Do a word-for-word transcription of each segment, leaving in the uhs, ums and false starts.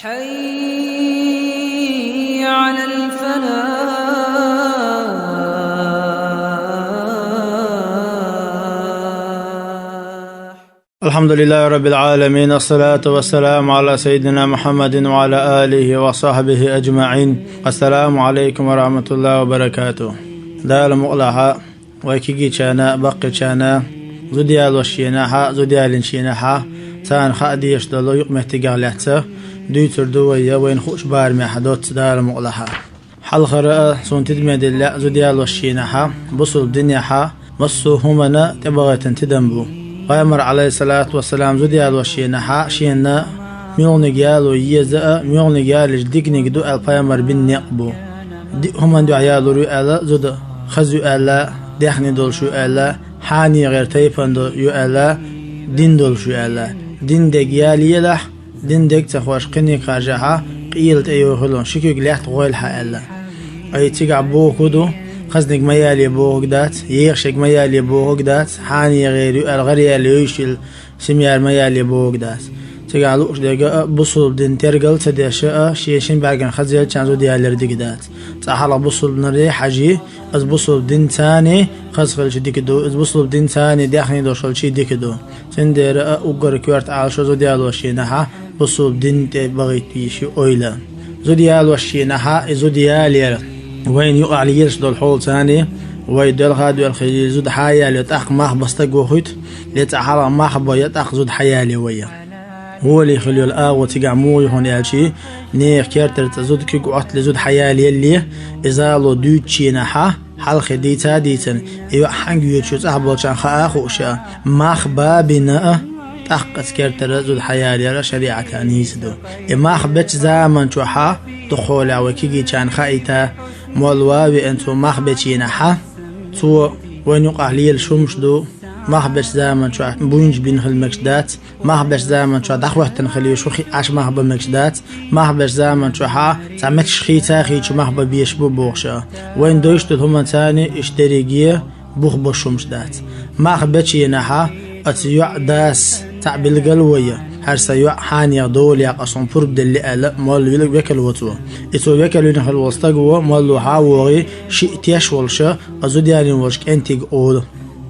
حي على الفلاح. الحمد لله رب العالمين، الصلاة والسلام على سيدنا محمد وعلى آله وصحبه أجمعين. السلام عليكم ورحمة الله وبركاته. Дала мукъалахь, вай кегийчарна, баккхийчарна, зуда ялош шийнахьа, зуда ялийначийнахьа, царна хаа дезаш долу юкъаметтигех лаьцна дуьйцур ду вай, вайна хууш барамехь доцца, Дала мукъалахь. Хьалхара а суна тидаме дилла, зуда ялош шийнахьа, бусулба динехьа массо а хӀуманна тӀебахийтина тидам бу. Пайхамар, Ӏалайхиссалату вассалам, зуда ялош шийнахьа, шена муьлханиг яло еза а, муьлханиг ялийча диканиг ду аьлла пайхамара бина некъ бу. Диъ хӀуманна дуьхьа ялор ю аьлла зуда, хаза ю аьлла, даьхни долуш ю аьлла, хьенехан тайпана ю аьлла, дин долуш ю аьлла. Дин дерг ялаелахь, дин дерг ца хош кхиниг харжахьа, къела тӀейохуьлу, ши куьг лаьтта гӀойлахьа аьлла. Ай, цигахь бохург ду, хазаниг ма ялае бохург дац, ехашиг ма ялае бохург дац, хьенехан ю аьлла гӀар яла йойшилла, семьяра ма ялае бохург дац. Цигахь лууш дерг а, бусулба дин тергал ца деш а, шен шина бӀаьргана хазаелчарна зуда ялар дика дац. Цкъа хьалха бусулбанаре хьажий, иза бусулба динца хаза хилча дика ду, иза бусулба динца даьхни долуш хилча дика ду. Цундела а уггар коьрта Ӏалашо зуда ялош шийнахьа, бусулба дин тӀе бахийта йиш ю ойла. Зуда ялош шийнахьа, и зуда ялаяр вайна юкъахь лелаш долу хьолаца, вай доьлхий а доьлхий зуда хьаялайо, тӀаккха мах бан стаг вохуьйту, я цкъа хьалха мах бан я тӀаккха зуда хьаялайо вай. ГӀоле хила йолу агӀо цигахь муха ю хьуна аьлча, нехан кертара цкъа зуда куьг Ӏоттале, зуда хьаялаялале, и зало дуьйцучийнахьа, хьалхе дийца а дийцина, и йоӀ хьаьнга йоьдуш ю цӀахь болчарна хаа а хууш а, мах бан а бина а, тӀаккха цу кертара зуда хьаялаяр шариӀатехь нийса ду. И мах бечу заманчохьа, дукхахьолахь вай кегийчарна хаийта, молла ван а веана цо мах бечийнахьа, цо вайна юкъахь лелаш хӀумаш ду, мах бечу заманчохь буйнаш бина хила мегаш дац, мах бечу заманчохь дӀахӀоьттина хила йиш ю, хи Ӏаш мах бан мегаш дац, мах бечу заманчохьа цхьа меттигаш хийца а хийцича мах бан безаш бу бохуш а. Вайна девзаш долу хӀуманца иштта дерриге бух беш хӀумаш дац. Мах бечийнахьа, оцу йоӀан дас цхьаъ билгал а вай, хӀара сан йоӀ хьенехан дола яккха суна пурба делла аьлла, молла вилла векал во цо. И цо векал вина хила волу стаг во, молло хьа а вогӀий, шиъ теш волуш а, зуда ялийна волчу кӀентиг олу.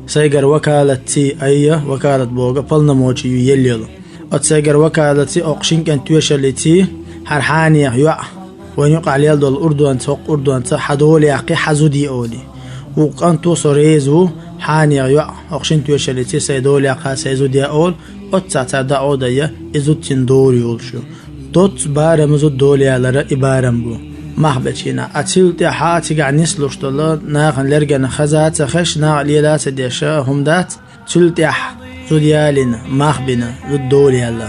Сайгара вакалатций, айя, вакалат бохург полномочий ю елла йолу. Оцу сайгара вакалатций, окху шина кӀентан тоьшаллиций, хӀара хьенехан йоӀ, вайна юкъахь лелла долу урдонца, хӀокху урдонца хьан дола яккхий, хьан зуда е олий. Вукху кӀанто со реза ву, хьенехан йоӀ, окху шина тоьшаллиций сайн дола яккха, сайн зуда ян олу, оццахь цара даӀо а дайа, и зуда цуьнан дора йолуш ю. Доцца барам зуда дола ялар и барам бу. Мах бечийнахь. Ткъа цул тӀаьхьа цигахь нислуш долу, нахана лергана хаза а ца хезаш, наха лела а ца деш а хӀума дац, цул тӀаьхьа зуда ялийна, мах бина, зуда дола яьлла.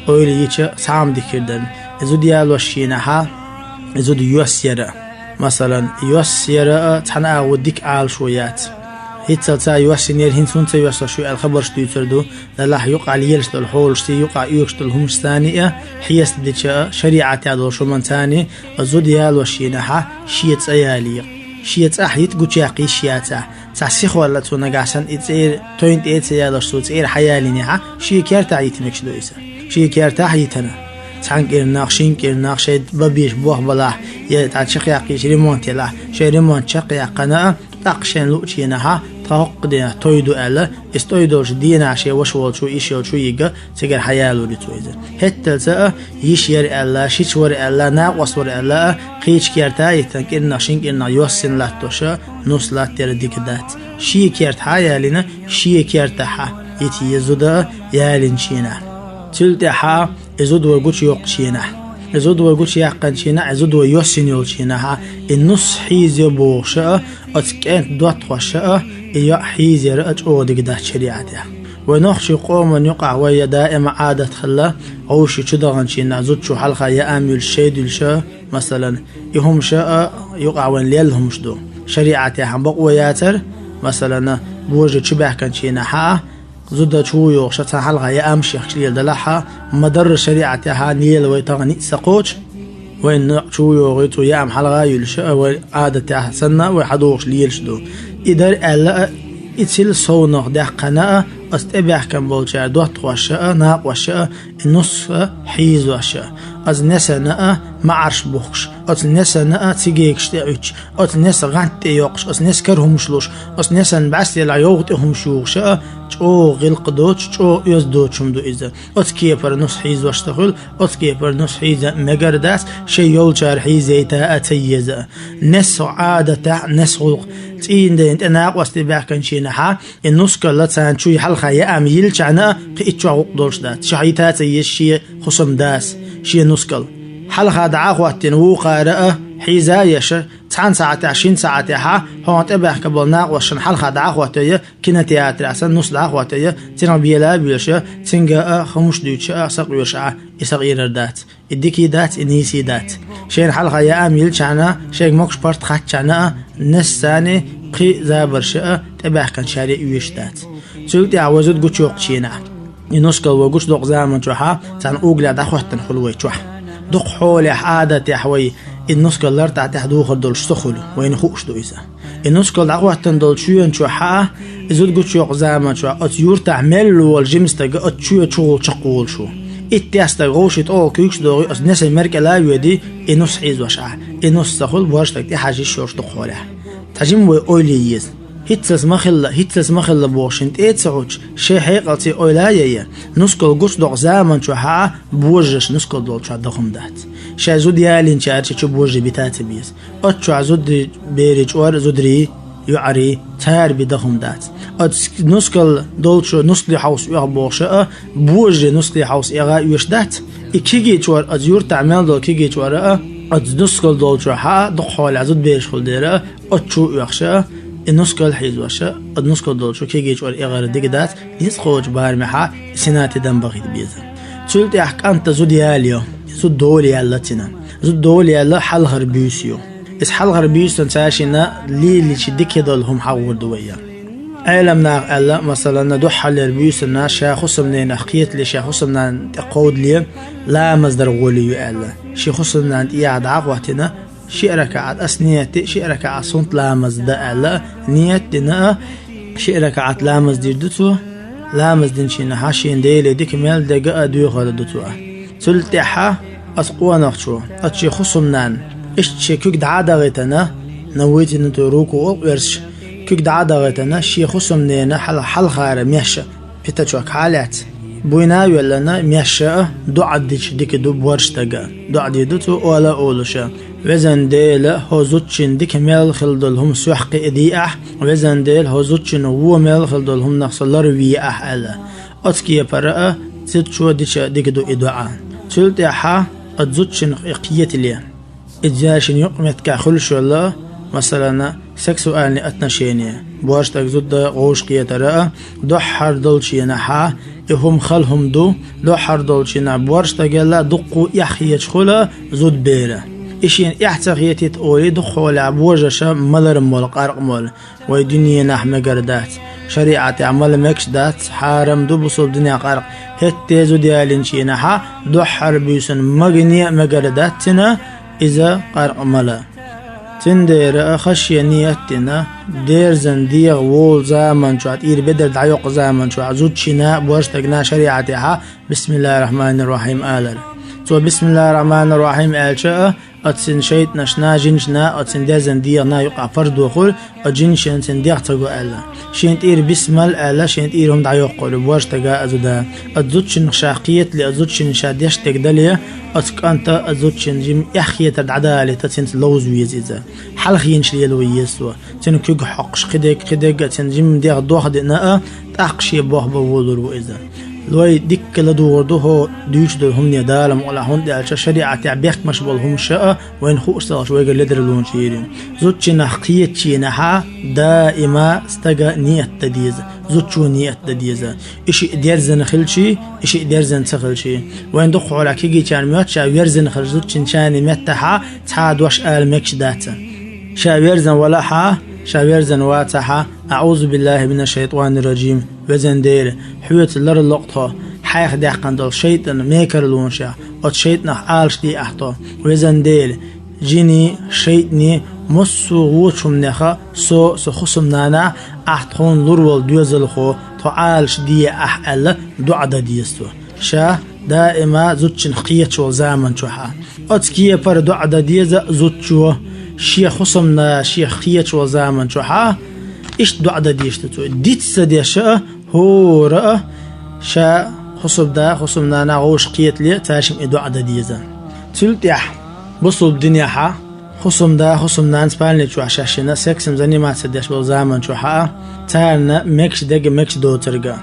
Ойла йича, схьа а ма дика хир дара. И зуда ялош шийнахьа, и зуда йоьссина яра. Масалан, йоьссина яра а цхьана агӀор дика Ӏалашо яц. ХӀинццалц а йоьссина яра, хӀинца хӀунда ца йоьссуш ю аьлла хабарш дуьйцур ду, делахь юкъахь лелаш долу хьолашций, юкъахь оьшуш долу хӀумашцаний а, хьесапдича а, шариӀатехь долуш хӀуманцаний а, зуда ялош шийнахьа, шен цӀа ялайо. Шен цӀахь йита гучуяккха йиш яцахь, цхьа сихалла цо нагахь санна и цӀера тойна тӀе а ца ялош, цо цӀера хьаялийнехьа, шен кертахь йита мегаш ду иза. Шен кертахь а йитина, цхьана кӀирнах, шина кӀирнах, шайн бан безаш болх балахь, я цхьа чекхъяккхийча ремонт елахь, шайн ремонт чекхъяьккхина а, тӀаккха шайна луучу дийнахьа, тхан хӀокху дийнахь той ду аьлла, иза той долчу дийнахь шен ваша волчу, йиша йолчу йига, цигара хьаялор ю цо иза. ХӀетталца а, йиша яра аьлла, шича вара аьлла, накъост вара аьлла а, кхечу керта а йиттина, кӀирнах, шина кӀирнах йоьссина латтош а, нус латтаяр дика дац. Шен керта хьаялийна, шен кертахь йита еза зуда а ялийначу дийнахь. Цул тӀаьхьа и зуда вай гучуйоккхучу дийнахь. И зуда вай гучуяьккхинчу дийнахь, и зуда вай йоьссина йолчу дийнахьа, и нус хьийзайо бохуш а, оцу кӀентан доттагӀаша а, и йоӀ хьийзаяр а чӀогӀа дика дац шариӀатехь. Вай нохчийн къоман юкъахь вай я даима Ӏадат хилла, гӀовши чу даханчу дийнахь зуда чу хьалха яам юьллуш, шайда юьллуш а, масалан, и хӀумаш а юкъахь вайн лелла хӀумаш ду. ШариӀатехь бакъо яцара, масалан, божа чу баьхкинчу дийнахьа а, зуда чу йогӀуш а цхьана хьалха яамаш яхкаш леладалахьа, ма-дарра шариӀатехьа лела вай тахана ницкъ ца кхочу. Вайн некъ чу йогӀий, цо яам хьалха а юьллуш а, вай Ӏадатехь санна а вай хьадогӀуш лелаш ду. И дара аьлла а, и цул совнах даьккхина а, Ас тӀебаьхкина болчара доттагӀоша а, накъоша а, и нус а хьийзоша а, ас несана а маӀарш бухкуш, ас несана а цигегаш тӀе Ӏуьттуш, ас неса гӀант тӀе йоккхуш, ас неса кара хӀумаш луш, ас несана бӀаьсте йовха тӀе хӀумаш юхуша а, чӀогӀа гӀиллакх доцуш, чӀогӀа оьзда доцуш хӀума ду иза. Ас кепара нус хьийзош ца хуьлу, ас кепара нус хьийза мегар дац, шайн йолчара хьийзайта а ца еза. Несо Ӏадатехь, нес гӀуллакх, цӀийнан дайна тӀе накъостий баьхкинчийнахьа, и нускал а царна чуй хьалха яам йилчахьана а, кхиъччохь гӀуллакх долуш дац, ша хьийта а ца еза шен хӀусамдас, шен нускал. Хьалха дӀа а хӀоттийна вукхара а хьийза а еша, цхьана сахьтехь, шина сахьтехьа, хьуна тӀебаьхкина болу накъосташна хьалха дӀа а хӀоттайо, кинотеатрехь санна нус дӀа а хӀоттайо, цуьнах бела а боьлуша, цуьнга а хӀумаш дуьйцуша а сакъоьшуш Ӏа, и сакъерар дац. И дикий дац, и нийсий дац. Шайна хьалха яам йилчахьана, шайга могуш паргӀат хаттачахьана а, несса а, кхин забарша а тӀебаьхкинчаре оьшуш дац. Цул тӀаьхьа вай зуда гучуйоккхучийнахь, и нускал вай гучудоккху заман чохьа цхьана угла дӀахӀоьттина хуьлу вай чохь. Дукха хьолехь, Ӏадатехь вай и нускал лартӀахь тӀехь духур долуш со хуьлу, вайна хууш ду иза. И нускал дӀахӀоьттина долчу шена чохьа, и зуда гучуйоккху заман чохь оцу юьртахь мел волу жима стаг оцу шена чугӀула чекхволуш ву. Итт-деа стаг вовшийн тӀехула куьйгаш догӀий, оцу несана мер кӀела а воьдий, и нус хьийзош Ӏа. И нус ца хуьлу, божа стаг тӀехьажа йиш йолуш дукха хьолехь. Цхьа жима вай ойла е еза. ХӀинццалц ма хилла, хӀинццалц ма хилла бохуш, шена тӀе а ца хӀуттуш, шайн хьекъалца ойла а яйа, нускал гучудоккху заман чохьа божарша нускал долчохь дан хӀума дац. Шайн зуда ялийначара чу божарий бита а ца беза. Оцу чохь зударий берийн чӀор, зударий, йоӀарий, цара бен дан хӀума дац. Оцу нускал долчо нускале хьовса оьху бохуша а, божарий нускале хьовса эгӀа оьшуш дац. И кегий чӀор, оцу юьртахь мел долу кегий чӀор а, оцу нускал долчохьа а дукха хьолехь зудабераш хуьлу дера а, оцу чу оьхуша а, и нускал хьийзоша а, оцу нускал долчо кегий чӀор эгӀар дика дац, ницкъ кхочу барамехьа и синан тидам бахийта беза. Цул тӀаьхьа кӀанта зуда ялайо, зуда дола яьлла цуьнан. Зуда дола яьлла хьалхара буьйса ю. Иза хьалхара буьйсанна цаьршинна лелийча дика долу хӀума хьахор ду вай. Ӏеламнаха аьлла, масалана, дуьххьарлера буьйсанна ша хӀусамненах кхетале, ша хӀусамнана тӀе кховдале, ламаз дар гӀоле ю аьлла. Шен хӀусамнана тӀехьа дӀа а хӀоттийна, шиъ ракаӀат ас ниет ди, шиъ ракаӀат суннат ламаз дан аьлла, ниет дина а, шиъ ракаӀат ламаз дийр ду цо, ламаз динчийнахьа шен Деле дика мел дерг а доьхур ду цо. Цул тӀаьхьа ас къонахчо, ас шен хӀусамнана, иштта шен куьг дӀа а дахийтина, наввайтина ту руку а къоьрсаш, куьг дӀа а дахийтина, шен хӀусамнена хьал-, хьалхара меш а, пятачок хьа а лаьцна, буйна а йоьллина, меш а доӀа дича дика ду божа стага. ДоӀа дийр ду цо, ола а олуша: «Везан Дела, хӀо зудчун дика мел хила долу хӀума сох кхиа диахь, везан Дела, хӀо зудчун вон мел хила долу хӀуманах со ларве ахь», аьлла. Оцу кепара а зудчо дича дика ду и доӀа. Цул тӀаьхьа оцу зудчуьнах и кхетале, и цаьршинна юкъаметтигехь хуьлуш йолу, масалана, сексуальные отношения, божа стаг зуда вовшахкхетар а, дуьххьара долчийнахьа и хӀума хала хӀума ду, дуьххьара долчийнахь божа стагал а дуккха а эхь хеташ хуьлу зудберан. И шена эхь ца хетийта олий, дукха хьолехь божарша малар а молу, къаркъа а молу. Вай дуьненахь мегар дац, шариӀатехь мала мегаш дац, хьарам ду бусалба динехь къаркъа. ХӀетте а зуда ялийначийнахьа дуьххьара буьйсанна магане а мегар дац цуьнан иза къаркъа мала. Цундела а хаза шен ниет дина, дерзан дегӀан волу заман чохь, тӀера бедар дӀайоккху заман чохь зудчунна, божа стагана шариӀатехьа «Бисмиллахир-рахманир-рахим» алар. Цо «Бисмиллахир-рахманир-рахим» аьлча а, оцу цуьнан шайтӀанашна, жинашна, оцу цуьнан дерзан дегӀана юкъахь пардо хуьлу, оцу жинашна цуьнан дегӀ ца го аьлла. Шен тӀера бисмал аьлла, шен тӀера хӀума дӀайоккхур ю божа стага а, зуда. Оцу зудчуьнах ша кхетале, оцу зудчуьнна ша деш дерг дале, оцу кӀанта а, оцу зудчуьнна жима эхь хетар дӀадалийта цуьнца ловза веза иза. Хьалхенаш лело еза цо. Цуьнан куьг хьокхуш, кхидерг, кхидерг а, цуьнан жима дегӀ дохадина а, тӀаккха шен бохбан волур ву иза. Вай дикка ладугӀур ду хӀокху дуьйцуш долу хӀумане Дала мукъалахь, хӀунда аьлча шариӀатехь бехкамаш болу хӀумаш а вайна хууш ца хилча, вайгара ледарлонаш йийр ю. Зудчунах кхетачийнахьа даима стага ниет дан деза, зудчо ниет дан деза. И шиъ дерзана хилчий, и шиъ дерзана ца хилчий. Вайна дукха хьолахь кегийчарна моьтту ша верзина хилча зудчуьнчарна меттахьа цхьа а дош ала мегаш дац. Ша верзина валахьа, ша верзина вацахьа, «АӀузу биллахи минаш-шайтӀанир-ражим». Везан Дела, хьоьца ларло-кх тхо, хьайх даьккхина долу шайтӀан мекарлонашех, оцу шайтӀанах Ӏалашде ахь тхо. Везан Дела, жинийн, шайтӀанийн, массо а вочу хӀуманеха со, сан хӀусамнана, Ахь тхуна лур волу доьзалхо, тхо Ӏалаш де ахь аьлла, доӀа дан деза цо. Ша даима зудчуьнах кхеташ волу заман чохь а. Оцу кепара доӀа дан деза зудчо, шен хӀусамна шех кхеташ волу заман чохь а, иштта доӀа дан дезаш ду цо. Диц ца деш а, хӀора а, ша хӀусамда, хӀусамнана вовшах кхетале, цаьршимма и доӀа дан деза. Цул тӀаьхьа бусулба динехь а, хӀусамда, хӀусамнана спальни чохь шаьшшинна сексом заниматься деш болу заман чохь а, царна мегаш дерг а, мегаш доцург а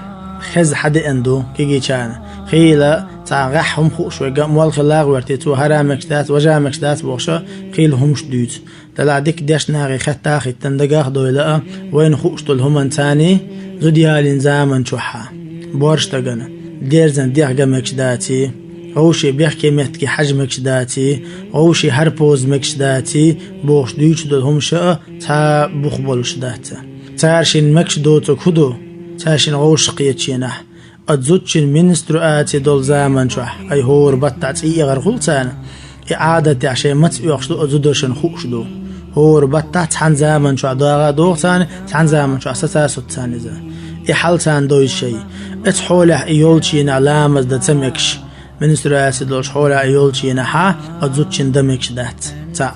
хеза хьадеана ду кегийчарна. Хийла цхьа гӀеххьа хӀума хууш верг а, молла хилла гӀерте цо хӀара мегаш дац, важа мегаш дац бохуш а, хийла хӀумаш дуьйцу. Делахь дика дешнахе хетта а хӀиттина дагах а дойла а, вайна хууш долу хӀуманца царний зуда ялийна заман чохь а, боьрша дагана, дерзан дехга мегаш даций, вовшийн бехке меттиге хьажа мегаш даций, вовшийн хӀара поза мегаш даций, бохуш дуьйцуш долу хӀумаш а цхьа бух болуш дац. Цаьршинна мегаш доцург хӀун ду? Цаьршинна вовшах кхетачийнахь, оцу зудчуьнан менструаци долу заман чохь, ай хӀора баттахь цӀий эгӀар хуьлу царна, и Ӏадатехь шайн маца оьхуш ду оцу зударшна хууш ду. ХӀора баттахь цхьана заман чохь догӀа а догӀу царна, цхьана заман чохь саца а соцу царна иза. И хьал царна довза шайн. Оцу хьолехь и йолчу дийнахь ламаз дан ца мегаш, менструаци долчу хьолехь и йолчу дийнахь а оцу зудчуьнан дан мегаш дац. Цхьаъ.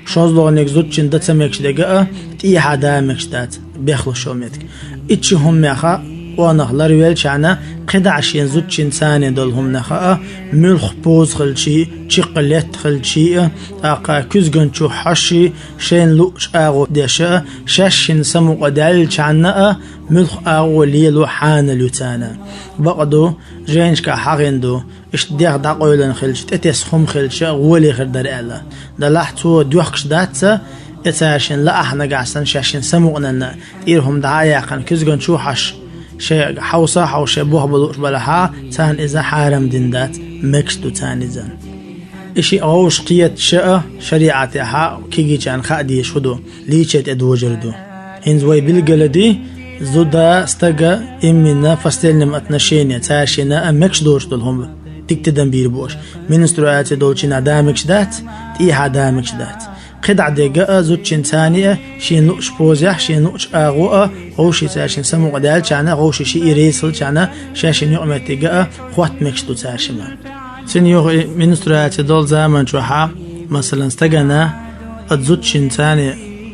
ШозлагӀниг зудчуьнан дан ца мегаш дерг а, тӀехьа да мегаш дац, бехлуш йолу меттиг. Итт ши хӀуманех а къонах ларвеллачхьана, кхидӀа шен зудчуьнца царний долу хӀуманех а, муьлхха поза хилчий, чекх летта хилчий а, тӀаккха куьзган чу хьожий, шайна луъучу агӀор деш а, шаьшшинна самукъадаьллачхьана а, муьлхха агӀо лело хьанал ю царна. Бакъ ду, жайнашкахь хьахийна ду, иштта дегӀ дӀакъевлина хилча, тӀетесна хӀума хилча, гӀоле хир дара аьлла. Делахь цо доьхкуш дац, и цаьршинна лаахь нагахь санна шаьшшинна самукъанан а, тӀера хӀума дӀа а яьккхина, куьзган чу хьожуш, шайн хьовса а хьовсуш, шайн бохам бан лууш балахь а, царна иза хьарам дина дац, мегаш ду царна иза. И шиъ вовшах кхеташ а шариӀатехь а кегийчарна хаа дезаш хӀун ду, лийча тӀедожар ду. ХӀинца вай билгалди, зуда, стага, именно в постельном отношении, цаьршинна а мегаш доцуш долу хӀума дика тидам бийр бу аша. Менструаци долчу дийнахь да мегаш дац, тӀехьа да мегаш дац. КхидӀа дерг а зудчуьнца царний а, шен луъучу позехь, шен луъучу агӀор а, вовшийн цаьршинна самукъадаьллачхьана, вовшийн шиъ реза хилчхьана, шаьшшинна юкъаметтиг а хӀотта мегаш ду цаьршимма. Цуьнан юха и менструаци долу заман чохь а, масалан, стагана, оцу зудчуьнца царний,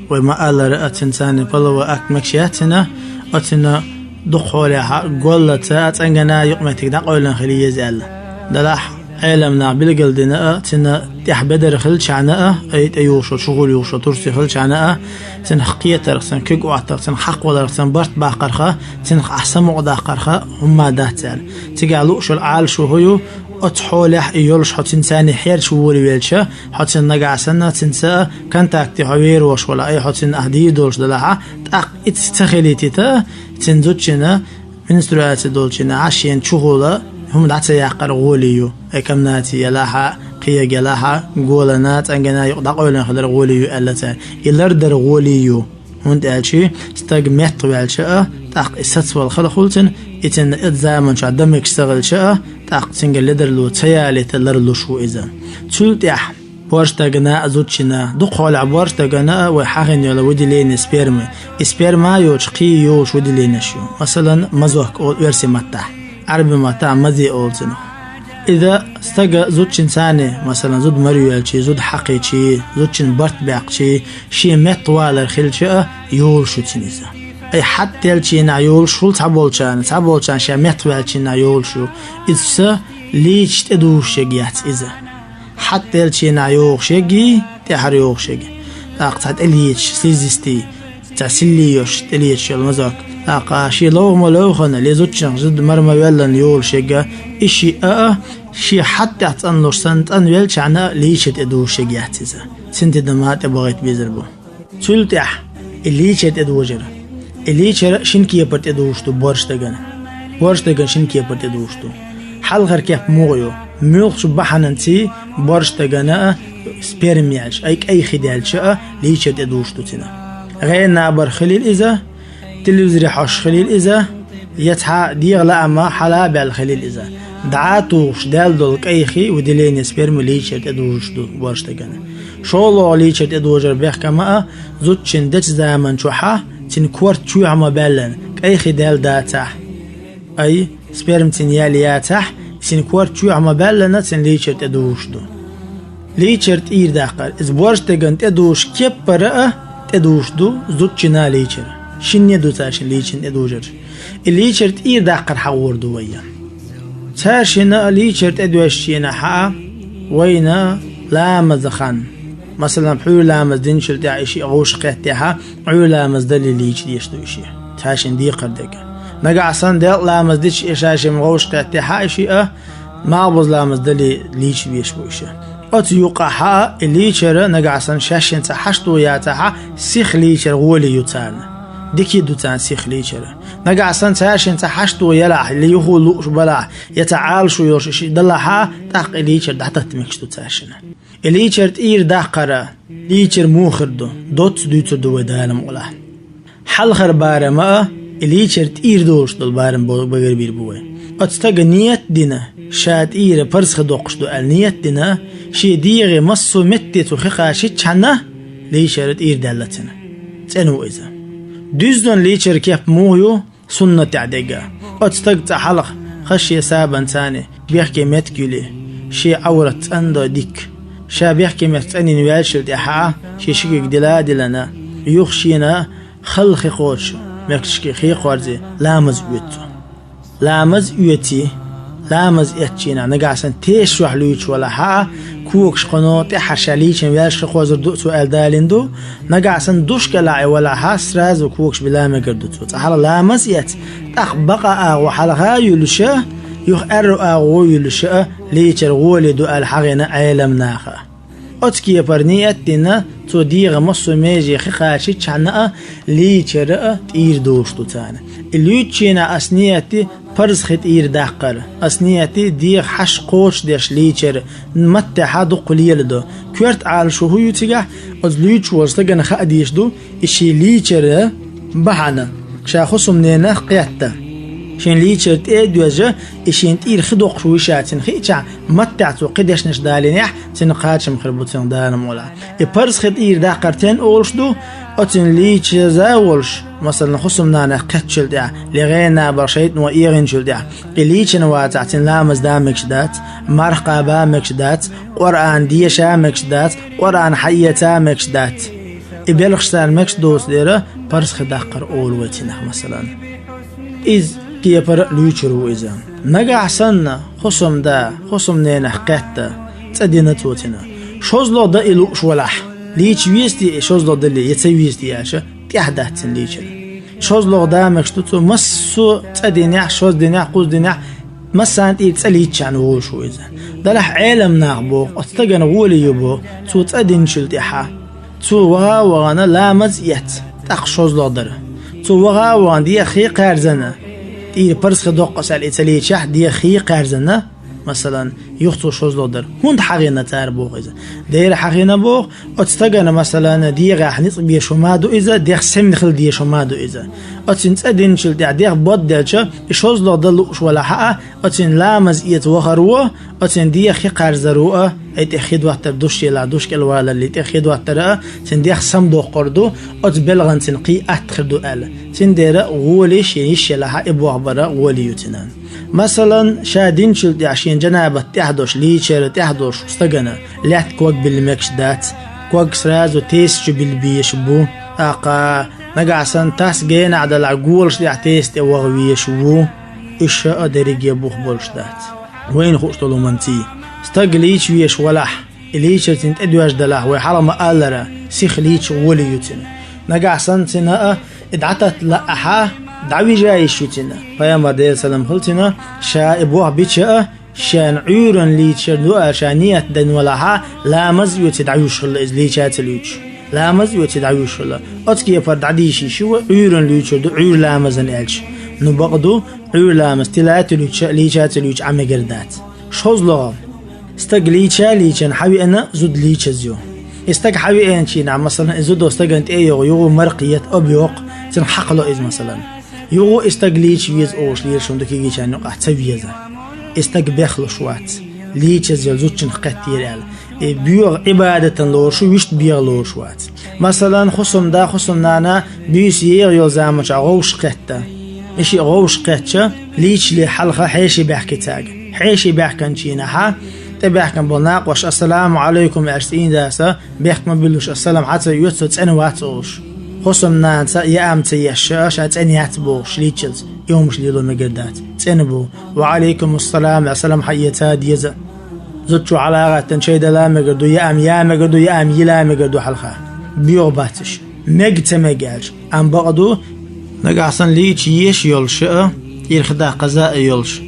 вай ма-аллара, оцуьнца царний половой акт мегаш яц цуьнан, оцуьнан дукха хьолехь а, голлаца а, цӀангана а юкъаметтиг дӀакъевлина хила еза аьлла. Делахь Ӏеламнаха билгалдина а, цуьнан тӀехь бедар хилчхьана а, ай тӀеюхуш йолу, чухула юхуш йолу турси хилчхьана а, цуьнах кхетарх, цуьнан куьг Ӏоттарх, цуьнан хьакхаваларх, цуьнан барт баккхарх а, цуьнах ахь самукъадаккхарх а хӀумма дац аьлла. Цигахь лууш йолу Ӏалашо хӀун ю, оцу хьолехь и йолуш хьо цуьнца царний хьерча волавелча, хьо цуьнан нагахь санна, цуьнца а контакте хьо вер волуш валахь, ай хьо цуьнан ахь дийр долуш далахь а, тӀаккха и ца хилийтийта, цуьнан зудчуьнан менструаци долчу дийнахь а шена чухула хӀума дӀа ца яккхар гӀоле ю. Ай комнате ялахь а, кхига ялахь а, голана, цӀангана юкъа дӀакъевлина хилар гӀоле ю аьлла цара. И лардар гӀоле ю. ХӀунда аьлча стаг меттахваьлча а, тӀаккха и сацвала хала хуьлу цуьнан, и цуьнан оцу заман чохь дан мегаш ца хилча а, тӀаккха цуьнгара ледарло ца ялийта ларлуш ву иза. Цул тӀаьхьа боьрша стагана а, зудчуьнан а, дукха хьолехь боьрша стагана а вай хьахийна йолу выделение спермы. И сперма йоцуш кхин йолуш выделенеш ю. Масалан, мазок олу оьрсийн маттахь, Ӏаьрбийн маттахь мазе олу цунах. Иза стага зудчуьнца царний, масалан, зуда мара йоьлчий, зуда хьакхийчий, зудчуьнан барт баьккхичий, шен меттахвалар хилча а, йолуш ю цуьнан иза. Ай хьатта делчийнахь йолуш хуьлу цхьаболчарна, цхьаболчарна ша меттахваьлчийнахь йолуш ю. Иза са лийча тӀедужуш ерг яц иза. Хьатта делчийнахь йогӀуш ерг, тӀаьхьара йогӀуш ерг. ТӀаккха цхьа тӀелеташ, слизистый, цхьа силли йолуш тӀелеташ йолу мазок. ТӀаккха шен ловха ма лоьхана, ле зудчуьнах зуда мара ма веллана йолуш ерг, и шиъ а, шен хьатта тӀехь цӀанлуш санна, цӀанвелчхьана а лийча тӀедужуш ерг яц иза. Цуьнан тидам а тӀебахийта безар бу. Цул тӀаьхьа и лийча тӀедожар. И лийчар шина кепара тӀедужуш ду боьрша стагана. Боьрша стагана шина кепара тӀедужуш ду. Хьалхара кеп муха ю? Муьлххачу бахьананций боьрша стагана а сперма яьлча, ай кӀай хи даьлча а лийча тӀедужуш ду цуьнан. ГӀенабар хилийла иза, телевизоре хьожуш хилийла иза, я цхьа дегӀан лаам хьала а баьлла хилийла иза. ДӀа а тухуш даьлла долу кӀай хи, выделение спермы, лийча тӀедужуш ду боьрша стагана. ШолгӀа лийча тӀедожар бехкам а зудчуьнан дечу заман чохь а, Цуьнан корта чоьхьа ма баьллина, кӀайхи даьлла дацахь, ай, сперма цуьнан яьлла яцахь, цуьнан корта чоьхьа ма баьллина, цуьнан лийчар тӀедужуш ду. Лийчар тӀера даккхар. Иза боьрша деган тӀедужуш кеппара а тӀедужуш ду зудчунна лийчар. Шинне а ду цаьршинна лийчар тӀедужар. И лийчар тӀера даккхар хьагӀур ду вай. Цаьршинна а лийчар тӀедоьжча хьа а вайна ламаза хан. Масала, пхьуьйра ламаз динчул тӀехьа и шиъ гӀовшах кхеттехьа, Ӏуьйра ламаз дале лийча деш ду и шиъ. Цаьршинна декхар дерг. Нагахь санна делкъа ламаз дича и шаьшшимма гӀовшах кхеттехьа и шиъ а, малхбуза ламаз дале лийча веш бу и шиъ. Оцу юкъахьа а и лийчар нагахь санна шаьшшинца хьашт ду яцахьа, сиха лийчар гӀоле ю царна. Дика ду царна сиха лийчар. Нагахь санна цаьршинца хьашт ду елахь, или юха лууш балахь, я цхьа Ӏалашо йолуш и шиъ далахьа, тӀаккха и лийчар дӀататта мегаш ду цаьршинна. И лийчар тӀера даккхар, лийчар муха хир ду, доцца дуьйцур ду вай Дала мукъалахь. Хьалхара барам а, и лийчар тӀера долуш долу барам бо-, багарбийр бу вай. Оцу стага ният а дина, ша тӀера парз хи доккхуш ду аьлла ният а дина, шен дегӀе массо а метте цу хи кхачийчхьана, лийчар тӀера даьлла цуьнан. ЦӀена ву иза. Дуьззина лийчар кеп муха ю, суннатехь дерг. Оцу стага цкъа хьалха хаза шен сабанца бехке меттиг юьлий, шен Ӏаврат цӀандой дика. Ша бехке меттиг цӀанйина ваьллачул тӀаьхьа, шен ши куьг дила а дилина, юха шена халла хи кхочуш, мехкашка хи кхорзий, ламаз оьцу цо. Ламаз оьций, ламаз эцча нагахь санна тешаш чохь луьйчу валахьа, когаш кхуьно тӀаьххьара ша лийчина ваьллачу хи кхозур ду цо аьлла далийна ду, нагахь санна душка лаьа валахьа, сразу когаш била мегар ду цо. Цкъа хьалха ламаз эц, тӀаккха бакъа агӀо хьалха а юьллуша, юха аьрру агӀо а юьллуша а, лийчар гӀоле ду аьлла хьахийна Ӏелам наха. Оцу кепара ният а дина, цо дегӀан массо а меже хи кхачийчхьана а лийчар а тӀера долуш ду царна. И луьйчу хенахь ас ният ди парз хи тӀера даккхар. Ас ният ди дегӀан хьашт кхочушдеш лийчар, маттехьа дуккха лела ду. Коьрта Ӏалашо хӀун ю цигахь, оцу луьйчу волчу стагана хаа дезаш ду, и шен лийчар бахьана, ша хӀусамненах кхетта. Шен лийчар тӀе а доьжа, и шен тӀера хи доккхуш ву ша цуьнан хиъчахь, маттехь цо кхин дешнаш далийнехь, цуьнан кхачам хир бу цуьнан Дала мукъалахь. И парз хи тӀера даккхар тен олуш ду, оцуьнан лийчаза а волуш, масалан, хӀусамнанах кхеттачул тӀаьхьа, легӀена бала шайтӀано эгӀинчул тӀаьхьа, и лийчина вацахь, цуьнан ламаз да мегаш дац, марха кхаба мегаш дац, Къуръан деша мегаш дац, Къуръан хьаэца мегаш дац. И белхаш царна мегаш доцу дера парз хи даккхар олу вай цунах, масалан. Иза кепара а луьйчур ву иза. Нагахь санна, хӀусамда, хӀусамненах кхетта, цӀа дина цо цуьнан. ШозлагӀа дан и лууш валахь, лийча веза те и шозлагӀа дале, я ца веза те аьлча, тӀехь дац цуьнан лийчар. ШозлагӀа да мегаш ду цо, массо а цӀа динехь, шозза динехь, кхузза динехь, массарна тӀера цӀа лийччхьана волуш ву иза. Делахь Ӏелам наха боху, оцу стагана гӀоле ю боху, цо цӀа динчул тӀаьхьа. Цо ваха а вахана ламаз эц, тӀаккха шозлагӀа дара. Цо ваха а вахана дегӀан хи кхаьрзина, тӀера парз хи доккху ас аьлла и ца лийчахь, дегӀан хи кхаьрзина, масалан, юха цо шозлагӀа дара. ХӀунда хьахийна цара боху иза? Дера хьахийна боху, оцу стагана, масалан, дегӀехь ницкъ беш хӀума ду иза, дегӀ семна хила дезаш хӀума ду иза. Оцуьнан цӀа динчул тӀаьхьа дегӀ бодделча, и шозлагӀа дан лууш валахьа а, оцуьнан ламаз эца вахаро, оцуьнан дегӀан хи кхаьрзаро а, и тӀе хи доттар душ елахь, душ кӀелвалале тӀе хи доттар а, цуьнан дегӀ самадоккхур ду, оцу белхана цуьнан кхин атта хир ду аьлла. Цуьнан дера гӀоле шен йиш елахьа и бохбар гӀоле ю цуьнан. Масалан, ша динчул тӀаьхьа шен жанабат тӀехь долуш, лийчар тӀехь долуш стагана лаьтта ког билла мегаш дац, ког сразу тесто чу билла безаш бу, тӀаккха нагахь санна тас генахь далахь, голаш тӀехь тесто тӀе ваха везаш ву, уьш а дерриге бух болуш дац. Вайна хууш долу хӀуманций, стаг лийча везаш валахь, и лийчар цуьнан тӀедоьжна далахь, вай хьалха ма-аллара, сиха лийча гӀоле ю цуьнан. Нагахь санна цуьнан а и дӀататта лаахьа, дӀавижа йиш ю цуьнан. Пайхамар, Делан салам хуьлда цунна, ша и бохбича а, шена Ӏуьйранна лийчар ду аьлла ша ният дина валахьа, ламаз а оьций дӀавуьжуш хилла иза лийча а ца луьйчуш. Ламаз а оьций дӀавуьжуш хилла. Оцу кепара дӀадийша йиш ю вай, Ӏуьйранна луьйчур ду, Ӏуьйра ламазан аьлча. Ну, бакъ ду, Ӏуьйра ламаз тила а тилуьйтуш, лийча а ца луьйчуш Ӏан мегар дац. ШозлагӀа. Стаг лийча а лийчина хьан веана зуда лийчаза ю. И стаг хьан веанчийнахь, масалан, и зудо стагана тӀе а йогӀу, юха марха ета, оба йоккху, цуьнан хьакхало иза, масалан. Юха и стаг лийча веза олуш лелаш хӀума ду кегийчарна юкъахь, ца веза. И стаг бехлуш вац. лийчаза йолу зудчуьнах кхеттера аьлла. И боьха Ӏибадатана лоруш ву, вуьшта бегӀа лоруш вац. Масалан, хӀусамда, хӀусамнана буьйса егӀа йолу заманчохь гӀовш кхетта. И шиъ гӀовш кхетча, лийчале хьалха хьеший баьхки цаьрга. Хьеший баьхкинчу дийнахьа, тӀебаьхкина болу накъост «Ассаламу Ӏалайкум» аьлча, цӀийндаса, бехк ма буьллуш, «Ассалам хьан ца оьцу, со цӀена вац» олуш. ХӀусамнанца яам ца еш, ша цӀена яц бохуш, лийчаза, и хӀумаш лело мегар дац. ЦӀена бу. «Ва Ӏалайкум ассалам» аьлла, салам хьан эца а деза. Зудчо хьала а гӀаьттина, чай дала а мегар ду, яам я а мегар ду, яам йила а мегар ду хьалха. Боьха бац уьш. Мега ца мега аьлча. Амма бакъ ду, нагахь санна лийча еш йолуш а, ирх даккха а йолуш.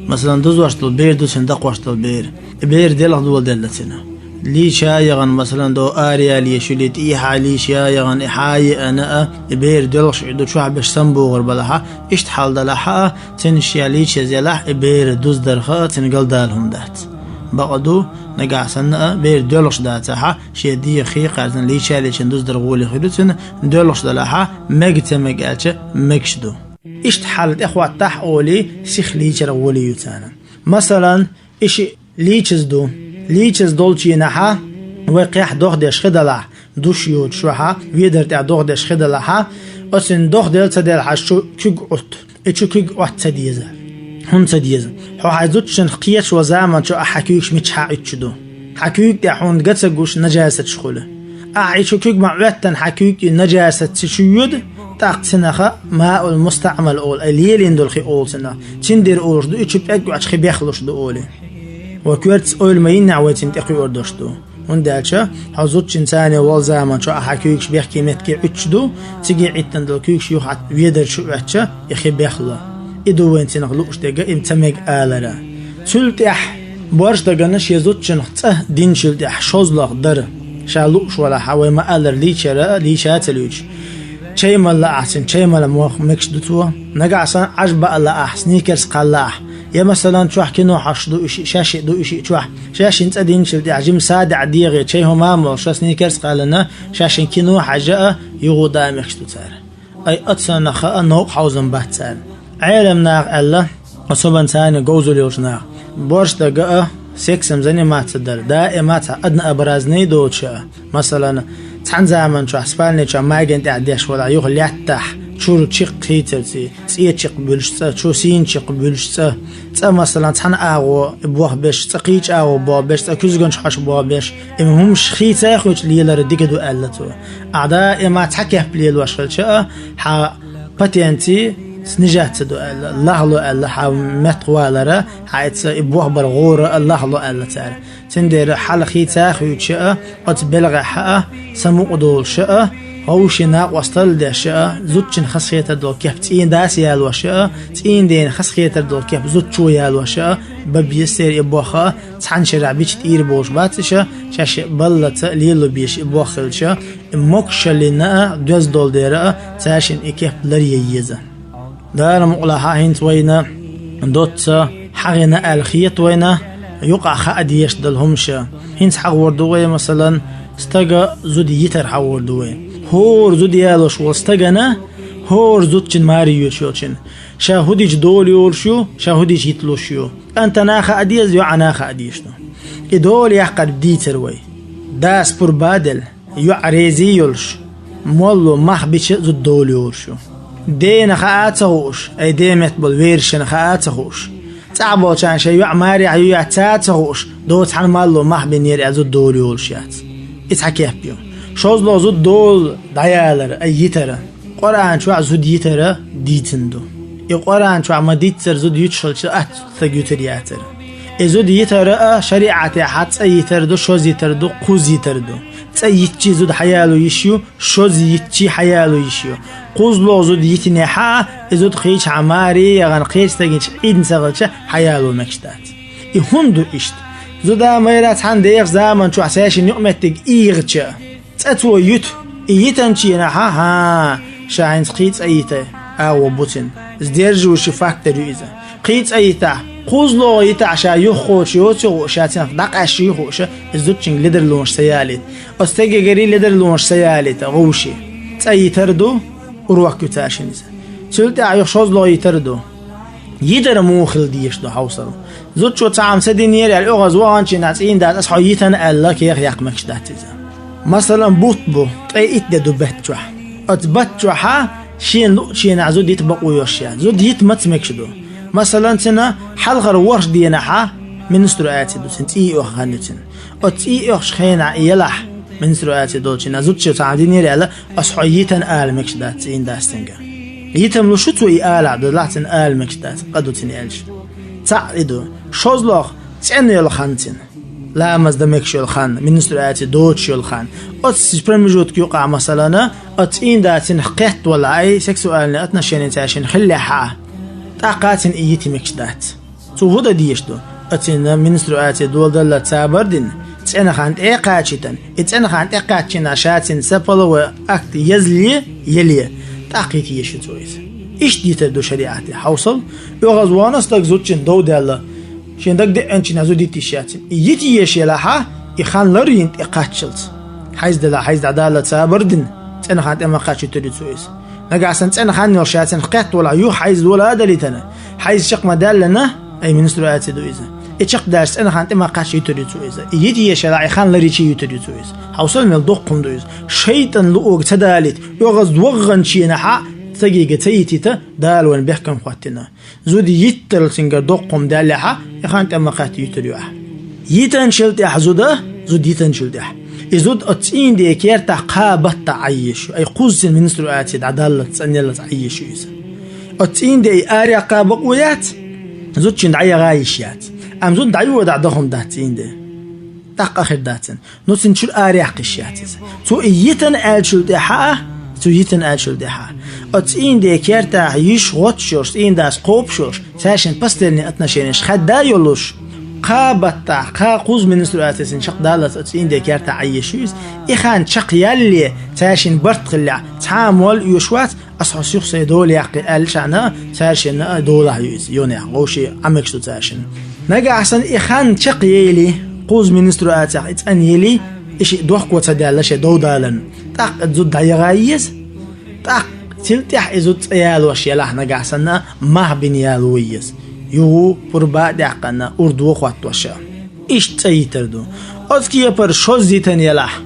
Масалан, дузош долу бер ду цуьнан, дакхош долу бер. И бер делха доладелла цуьнан. Лийча а яхана, масалан, до араяла еш юьлий, тӀехьа лийча а яхана, и хьан а еана а, и бер доьлхуш ду чохь беш самбогӀур балахьа, иштта хьал далахьа а, цуьнан ша лийчаза елахь, и бер дуздарха а цуьнан галдала хӀума дац. Бакъ ду, нагахь санна а бер доьлхуш дацахьа, шен дегӀан хи кхаьрзина лийча а лийчина дуздар гӀоле хир ю цуьнан, доьлхуш далахьа, мега ца мега аьлча, мегаш ду. Иштта хьал тӀехӀоттахь олий, сиха лийчар гӀоле ю царна. Масалан, и шиъ лийчаза ду. Лийчаза долчу дийнахьа, вай кхехь дохдеш хи далахь, душ йоцуш вахьа, ведар тӀехь дохдеш хи далахьа, оцуьнан дохделла ца делахьаш чу куьг Ӏутту. И чу куьг Ӏотта ца деза. ХӀунда ца деза? Хьо хьайн зудчуьнах кхеташ ван заманчохь ахь хьан куьйгаш миччахьа Ӏуьттуш ду? Хьан куьйга тӀехь хьуна ган ца гуш, нажасаташ хуьлу. Ахь и чу куьг ма Ӏоьттина, хьан куьйга и нажасат ца чу йоьду, тӀаккха цуьнаха маул мустаӀмал олу, ай лелийна долу хи олу цунах. Цундела олуш ду, и чу пӀелг Ӏоьттича хи бехлуш ду олий. Ва коьртаца ойла ма йиннехь, вай цунна тӀекхуьур долуш ду. ХӀунда аьлча хьо зудчуьнца цхьаьна волу заманчохь ахь хьан куьйгаш бехке метке Ӏуьттуш ду, цига Ӏиттина долу куьйгаш юха хьан ведар чу Ӏоьттича, и хи бехло. И ду вайн цунах лууш дерг, и ма ца мега алара. Цул тӀаьхьа борш дагана шен зудчуьнах цӀа динчул тӀаьхьа шозлагӀа дара. Ша лууш валахьа, вай ма-аллара, лийчара а, лийча а ца луьйчу. Чай мала лаахь цуьнан, чай мала мох мегаш ду цо. Нагахь санна Ӏаж баа лаахь, сникерс кхаллахь. Я, масалан, чохь кино хьош ду и шиъ, шаьш шиъ ду и шиъ чохь. Шаьш шина цӀа динчул тӀаьхьа жима садеӀ дегӀе чай хӀума а молуш, ша сникерс кхаьллина, шаьш шина кино хьажа а, юху даа мегаш ду цара. Ай, оцунах а новкъа хьовзам бац царна. Ӏеламнаха аьлла, особенно царна говзалла йолчу наха, борш дага а, сексом заниматься дар, даима цхьа однообразный доцуш а. Масалан, цхьана заманчохь спальни чохь магийна тӀехь деш валахь, юха лаьттахь, чуьра чекх хийцарций, цӀе чекх буьллуш цӀа, чу сийна чекх буьллуш цӀа, цӀа, масалан, цхьана агӀо бох беш, цӀа кхечу агӀо бох беш, цӀа куьзганчу хьош бох беш, и хӀумаш хийца а хуьлча лелар дика ду аьлла цо. Ахь даима цхьа кеп лелош хилча а, хьан потенци снижаться ду аьлла, лахло аьлла, хьан меттахвалар а, хьайца и бохбар гӀора а лахло аьлла цара. Цундела хьал хийца а хуьйцуш а, оцу белгӀехь а, самукъа долуш а, вовшийн накъосталла деш а, зудчун хазахетар долу кеп цӀийндас ялош а, цӀийнден хазахетар долу кеп зудчо ялош а, бан беза церан и бох а, цхьана шарахь бича тӀийр болуш бац иша, шаьш баллаца лело безаш и бох хилча, и могушаллина а, доьзал долу дера а, цаьршинна и кеп ларъян еза. Дала мукъалахьа хӀинца вайна доцца хьагӀина аьлла хета вайна, юкъахь хаа дезаш долу хӀумаша. ХӀинца хьагӀор ду вай, масалан, стага зуда йитар хьагӀор ду вай. ХӀора зуда ялош волу стагана, хӀора зудчун маре йоьдуш йолчун. Ша хӀун дича дола йолуш ю, ша хӀун дича йиталуш ю. КӀантана хаа деза, йоӀана хаа дезаш ду. И дола яккхар дийцар вай. Дас пурба а делла, йоӀ резий йолуш, молло мах бича зуда дола йолуш ю. Дена хаа а ца хууш, ай ден метта болу вершина хаа а ца хууш, цӀахь болчарна шайн йоӀ марехь ю яц а ца хууш, доцу хьан молло мах бинера аьлла зуда дола йолуш яц. И цхьа кеп ю. ШозлагӀа зуда дола дӀаялара, ай йитара. Къуръан чохь зуда йитара дийцина ду. И Къуръан чохь ма-дийццара зуда юьтуш хилча, атта стаг юьтур яцара. И зуда йитара а шариӀатехь цӀа йитар ду, шоза йитар ду, кхузза йитар ду. ЦӀа йитчий зуда хьаяло йиш ю, шоза йитчий хьаяло йиш ю. КхузлагӀа зуда йитинехь а, и зуда кхечахьа маре а яхана, кхечу стагана Ӏийна ца хилча, хьаяло мегаш дац. И хӀунда ду иштта? Зуда-майра цхьана дехачу заман чохь цаьршинна юкъаметтиг ийгӀача, цӀа цо юьту, и йитанчийнахьа, хӀа, ша хӀинца кхин цӀа йита агӀо бу цуьнан. Сдерживающий фактор ю иза. Кхин цӀа йитахь, кхузлагӀа йитахь, ша юххочу йоцу хууш, ша цуьнах дӀакъаьсташ ю хууш, иза зудчуьнга ледарлонаш ца ялийта. Оцу стегегара ледарло ца ялийта, гӀовший. ЦӀа йитар ду, урок ю цаьршинна иза. Цул тӀаьхьа юха шозлагӀа йитар ду. Йитар муха хила дезаш ду хьовсал. Зудчо цхьа хӀама ца динера аьлла, оьгӀаз ваханчийнахь цӀийнан дас ас хьо йитина аьлла, кехат яккха мегаш дац иза. Масалан, бутт бу, ткъе итт де ду бетта чохь. Оцу бетта чохьа шена луъучийнахь зуда йита бакъо йолуш яц. Зуда йита маца мегаш ду? Масалан, цуьнан хьалхара ворхӀ дийнахьа менструаци ду, цуьнан цӀий оьху хан ю цуьнан. Оцу цӀий оьхучу хенахь и елахь, менструаци долчийнахь зудчо цхьа хӀама динера аьлла, ас хьо йитина ала мегаш дац цӀийнан дас цуьнга. Йитам луш ю цо и алахь, делахь цуьнан ала мегаш дац, къа ду цуьнан аьлча. Цхьаъ и ду. ШозлагӀа, цӀена йолу хан цуьнан. Ламаз дан мегаш йолу хан, менструаци доцуш йолу хан. Оцу промежутка юкъахь, масалана, оцу цӀийнан дас цуьнах кхетта валахь, ай сексуальный отношени цаьршинна хиллехьа, тӀаккха цуьнан и йита мегаш дац. Цо хӀун дан дезаш ду? Оцу цуьнан менструаци доладаллалц цабар дина, цӀена хан тӀе а кхачийтина, и цӀена хан тӀекхаьччийнахь ша цуьнан са половой акт езле, еле, тӀаккха йита езаш ю цо иза. Иштта йитар ду шариӀатехь. Хьовсал, оьгӀаз вахана стаг зудчунна дов даьлла, шен дагадеанчийнахь зуда йита йиш яц цуьнан. И йита езаш елахьа, и хан лар йина тӀекхаччалц. Хьайза делахь, хьайза дӀадаллалц цабар дина, цӀена хан тӀе ма кхаччийтур ю цо иза. Нагахь санна цӀена хан йолуш ша цуьнах кхетта валахь, юха хьайза дола а далийтина, хьайза чекх ма даьллина, ай менструаци ду иза. И чекхдаьлча цӀена хан тӀе ма кхаччийтур ю цо иза. И йита езаш елахь, и хан ларйича йитар ю цо иза. Хьовсал, мел доккха хӀума ду иза. ШайтӀан луъург ца далийта, оьгӀаз ваханчийнахьа стагига ца йитийта, Дала вайна бехкам хӀоттийна. Зуда йиттарал цуьнгара доккха хӀума даьллехьа, и хан тӀе ма кхаччийтур ю ахь. Йитинчул тӀаьхьа зуда, зуда йитинчул тӀаьхьа, и зуда оцу цӀийнан ден кертахь кхаа баттахь Ӏан езаш ю, ай кхузза цуьнан менструаци дӀадаллалц, цӀан яллалц Ӏан езаш ю иза. Оцу цӀийнан ден и араяьккха бакъо яц, зудчунна дӀаяха йиш яц. Амма зуда дӀайодахь дан хӀума дац цӀийнан ден. ТӀаккха хир дац цуьнан. Ну, цуьнан чуьра араяьккха йиш яц иза. Цо и йитина аьллачул тӀаьхьа, цо йитина аьллачул тӀаьхьа, оцу цӀийнан ден кертахь йиш гӀоттуш йолуш, цӀийнан дас кхобуш йолуш, цаьршинна постельный отношенеш хаьдда а йолуш, кхаа баттахь, кхаа кхузза менструаци цуьнан чекхдаллалц оцу цӀийнан ден кертахь Ӏан езаш ю иза. И хан чекхъяллалц цаьршинна барт хиллехь, цхьа а молла оьшуш вац, ас хьоьца юха сайн дола яккхий аьллачхьана, цаьршинна а долахь ю иза, йонехь, вовшийн Ӏан мегаш ду цаьршинна. Нагахь санна и хан чекхъяьлча, кхузза менструацехь и цӀан ялча, и шиъ дохко ца даьлла шен дов даларна, тӀаккха и зуда дӀаяха еза. ТӀаккха цул тӀаьхьа и зуда цӀа ялош елахь, нагахь санна мах бина яло еза. Юха пурба а даьккхина, урдо а хӀоттош а. Иштта цӀа йитар ду. Оцу кепара шозза йитина елахь,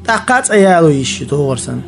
тӀаккха а цӀа яло йиш ю тохар санна.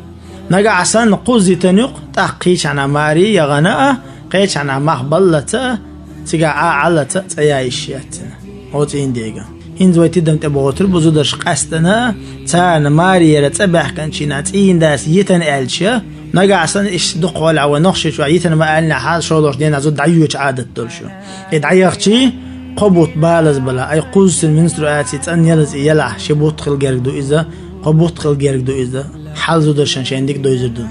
Нагахь санна кхузза йитина юкъа, тӀаккха кхечахьана маре яхана а, кхечахьана мах баллалц а, цигахь Ӏа Ӏаллалц а цӀа я йиш яц цуьнан, хӀо цӀийнан дега. ХӀинца вай тидам тӀе бохуьйтур бу зударш къаьстина а, царна маре яра цӀа баьхкинчийнахь цӀийнан дас йитина аьлча, нагахь санна иштта дукха хьолахь вай Нохчийчохь йитина ма аьллинехь, шолгӀачу дийнахь зуда дӀайоьдучу Ӏадат долуш ю. И дӀаяхчий, кхо бутт балаза балахь, ай кхузза цуьнан менструаци цӀан ялаза и елахь, ши бутт хила герга ду иза, кхо бутт хила герга ду иза, хьал зударшна шайна дика довзур ду.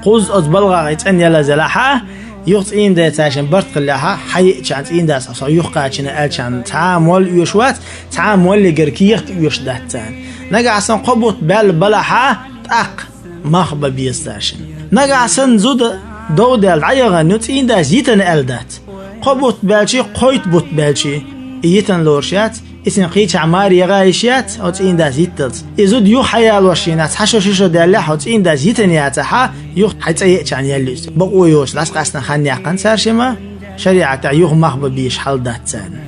Кхузза оцу балхахь и цӀан ялаза елахьа, юха цӀийнан ден цаьршинна барт хиллехьа, хьайиъчхьана цӀийнан дас со юха кхачийна аьллачхьана цхьа а молла оьшуш вац, цхьа а моллигара кехат оьшуш дац царна. Нагахь санна кхо бутт баьлла балахьа, тӀаккха мах бан беза цаьршинна. Нагахь санна зуда дов даьлла дӀаяхана ю, цӀийнан дас йитина аьлла дац. Кхо бутт баьлчий, кхойтта бутт баьлчий, и йитина лоруш яц, и цуьнан кхечахьа маре яха йиш яц, хӀо цӀийнан дас йитталц. И зуда юха хьаялош йийнахь, цхьа шо ши шо даьллехь, хӀо цӀийнан дас йитина яцахьа, юха хьайн цӀа еъчхьана яьлла ю иза. Бакъо йоцуш дӀасакъаьстина хан яьккхина цаьршимма, шариӀатехь юха мах бан безаш хьал дац царна.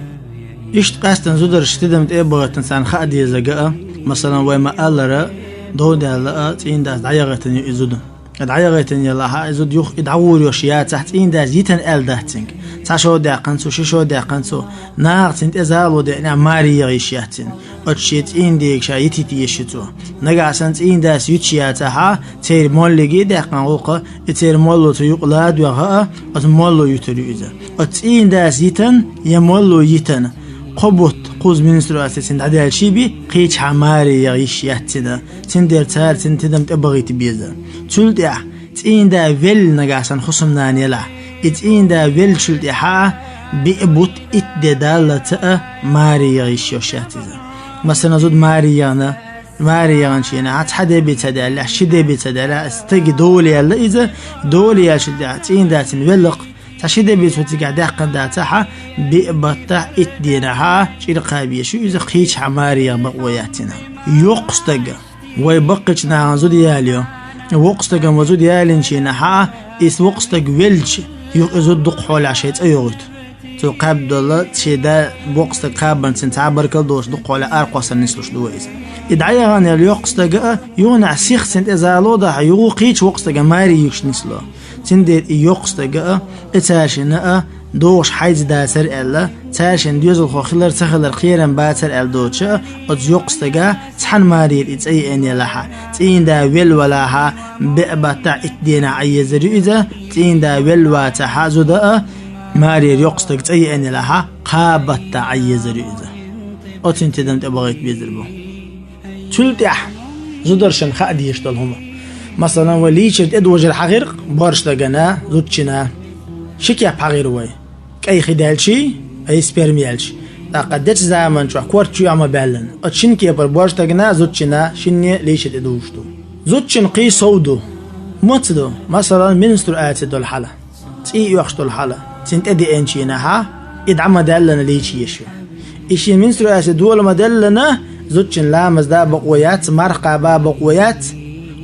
Иштта къаьстина зударш тидам тӀе а бахийтина царна хаа дезарг а, масалан, вай ма-аллара, дов даьлла а, цӀийнан дас дӀаяхийтина ю и зуда. ДӀаяхийтина елахьа, и зуда юха и дӀагӀур йолуш яцахь, цӀийнан дас йитина аьлла дац цуьнга. Цхьа шо даьккхина цо, ши шо даьккхина цо, нахаца цунна тӀе зало деънехь, маре яха йиш яц цуьнан. Оцу шен цӀийнан дега ша йитийта езаш ю цо. Нагахь санна цӀийнан дас юьтуш яцахьа, церан моллиге а даьккхина гӀуллакх, и церан молло цу юкъа ладоьгӀна а, оцу молло юьтур ю иза. Оцу цӀийнан дас йитина я молло йитина, кхо бутт кхузза менструаци цуьнан дӀадаьлчий бен, кхечахьа маре яха йиш яц цуьнан, цундела цара цуьнан тидам тӀе бахийта беза. Цул тӀаьхьа, цӀийнан да велла нагахь санна хӀусамнана елахь, и цӀийнан да веллачул тӀаьхьа биъ бутт итт де даллалц а маре яха йиш йолуш яц иза. Масалан, зуда маре яхана, маре яханчийнахьа цхьа де бен ца даьллехь, ши де бен ца даьллехь, стеган дола яьлла иза, дола яьллачул тӀаьхьа цӀийнан да цуьнан велла-кх, цхьа ши де бен цо цигахь даьккхина дацахьа, биъ баттахь итт дийнахьа чӀир кхаба езаш ю иза, кхечахьа маре яха бакъо яц цуьнан. Йоккха стаг, вай баккхийчу нахана зуда ялайо, воккха стагана вай зуда ялайинчийнахьа, иза воккха стаг веллача, юха и зуда дукха хьолахь шайн цӀа йохуьйту. Цо кхаьбдолла, шен да боккха стаг кхабарна цунна цхьа баркал долуш дукха хьоле аракхоссар нислуш ду вай иза. И дӀаяхана йолу йоккха стага а, юханехь сиха цунна тӀе зало а дахьа, юха кхечу воккха стага маре юьгуш нисло. Цундела и йоккха стага а, и цаьршинна а догӀуш хьайза дацара аьлла, цаьршинна доьзалхо хилар ца хилар кхерам бацара аьлла доцуш а, оцу йоккха стага цхьана марера и цӀа еана елахьа, цӀийнан да велла валахьа, беа баттахь итт денахь Ӏан езар ю иза, цӀийнан да велла вацахьа, зуда а, марера йоккха стаг цӀа еана елахьа, кхаа баттахь Ӏан езар ю иза. Оццул тидам тӀебахийта безар бу. Цул тӀаьхьа зударшна хаа дезаш долу хӀума. Масалан, вай лийчар тӀедожар хьахийра борша стагана, зудчунна. Ши кеп хьахийра вай. КӀай хи даьлчий, ай сперма яьлча. ТӀаккха дечу заман чохь корта чу а ма баьллина. Оцу шина кепара борша стагана, зудчунна шинне лийчар тӀедужуш ду. Зудчун кхин сов ду. Маца ду? Масалан, менструаци долу хьала. ЦӀий оьхуш долу хьала, цуьнан тӀедеанчийнахьа, и дӀа ма-даьллина лийча езаш ю. И шен менструаци дола ма-деллина, зудчун ламаз да бакъо яц, марха кхаба бакъо яц,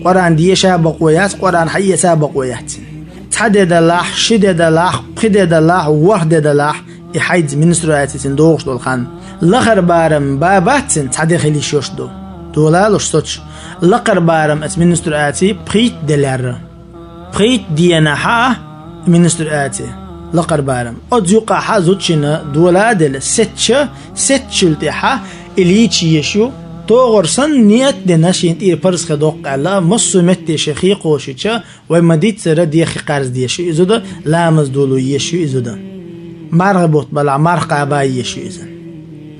Къуръан деша бакъо яц, Къуръан хьаэца бакъо яц цуьнан. Цхьа де далахь, ши де далахь, пхи де далахь, ворхӀ де далахь, и хьайза, менструаци цуьнан догӀуш долу хан. Лахара барам ба бац цуьнан, цхьа де хила йиш йолуш ду. Дола луш соцуш, лакхара барам оцу менструаци пхийтта де лаьрра. Пхийтта денахьа менструаци, лакхара барам. Оцу юкъахьа зудчунна дола а делла, сецча, сецчул тӀаьхьа и лийча езаш ю, тогӀар санна, ниет а дина, шена тӀера парз хи доккху аьлла, массо а метте шен хи кхочуча, вай ма-дийццара, ден хи кхарза дезаш ю и зуда, ламаз доло езаш ю и зуда. Марха бутт балахь, марха кхаба езаш ю иза.